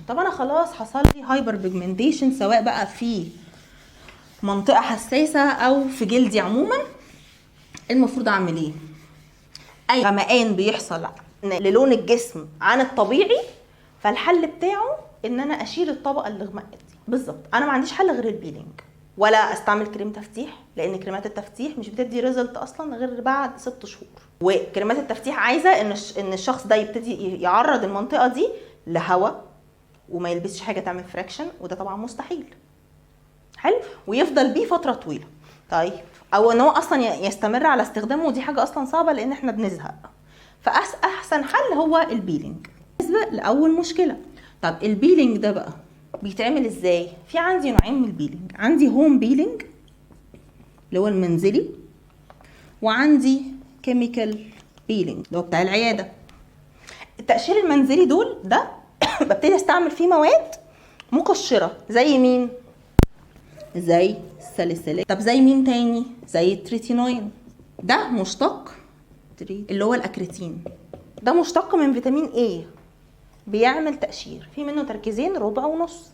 طب انا خلاص حصل لي hyperpigmentation، سواء بقى في منطقة حساسة او في جلدي عموما، المفروض اعمل ايه؟ اي غمقان بيحصل للون الجسم عن الطبيعي، فالحل بتاعه ان انا اشيل الطبقة اللي غمقت دي. بالظبط انا ما عنديش حل غير ال peeling، ولا استعمل كريم تفتيح، لان كريمات التفتيح مش بتدي result اصلا غير بعد 6 شهور. وكريمات التفتيح عايزه ان الشخص ده يبتدي يعرض المنطقة دي لهواء وما يلبسش حاجة تعمل friction، وده طبعا مستحيل. حلو، ويفضل بيه فترة طويله. طيب، او ان هو اصلا يستمر على استخدامه، ودي حاجة اصلا صعبة لان احنا بنزهق. فاحسن حل هو ال peeling بالنسبة لاول مشكله. طب ال peeling ده بقى بيتعمل ازاي؟ في عندي نوعين من ال peeling: عندي home peeling اللي هو المنزلي، وعندي chemical peeling اللي هو بتاع العياده. التقشير المنزلي دول ده ببتدي استعمل فيه مواد مقشره، زي مين؟ زي الساليسيليك. طب زي مين تاني؟ زي التريتينوين. ده مشتق اللي هو الاكريتين، ده مشتق من فيتامين A، بيعمل تقشير. في منه تركيزين، ربع ونص.